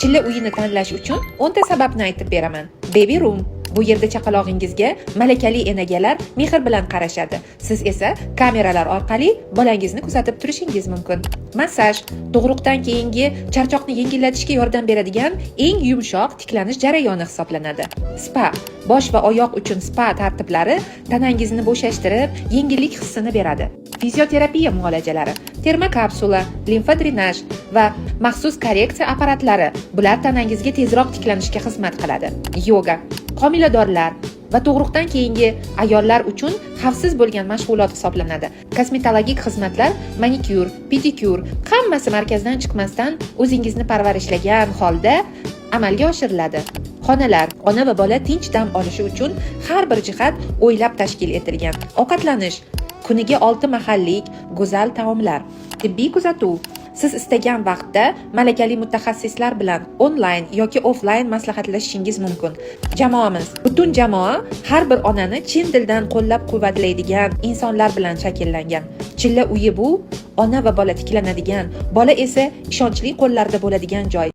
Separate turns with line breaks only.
Chilla uyini tanlash uchun 10 ta sababni aytib beraman. Baby room. Bu yerda chaqalog'ingizga malakali enagalar mehr bilan qarashadi. Siz esa kameralar orqali bolangizni kuzatib turishingiz mumkin. Massaj tug'ruqdan keyingi charchoqni yengillatishga yordam beradigan eng yumshoq tiklanish jarayoni hisoblanadi. Spa bosh va oyoq uchun spa tartiblari tanangizni bo'shashtirib, yengillik hissini beradi. Fizioterapiya muolajalari, termokapsula, limfodrenaj va maxsus korreksiya apparatlari, bular tanangizga tezroq tiklanishga xizmat qiladi. Yoga homiladorlar va tug'ruqdan keyingi ayollar uchun xavfsiz bo'lgan mashg'ulot hisoblanadi. Kosmetologik xizmatlar, manikyur, pedikyur, hammasi markazdan chiqmasdan, o'zingizni parvarishlagan holda amalga oshiriladi. Xonalar ona va bola tinch dam olishi uchun har bir jihat o'ylab tashkil etilgan. Ovqatlanish kuniga 6 mahallik go'zal taomlar. Tibbiy kuzatuv: siz istagan vaqtda malakali mutaxassislar bilan onlayn yoki offlayn maslahatlashishingiz mumkin. Jamoamiz: butun jamoa har bir onani chin dildan qo'llab quvvatlaydigan insonlar bilan shakllangan. Chilla uyi bu ona va bola tiklanadigan, bola esa ishonchli qo'llarda bo'ladigan joy.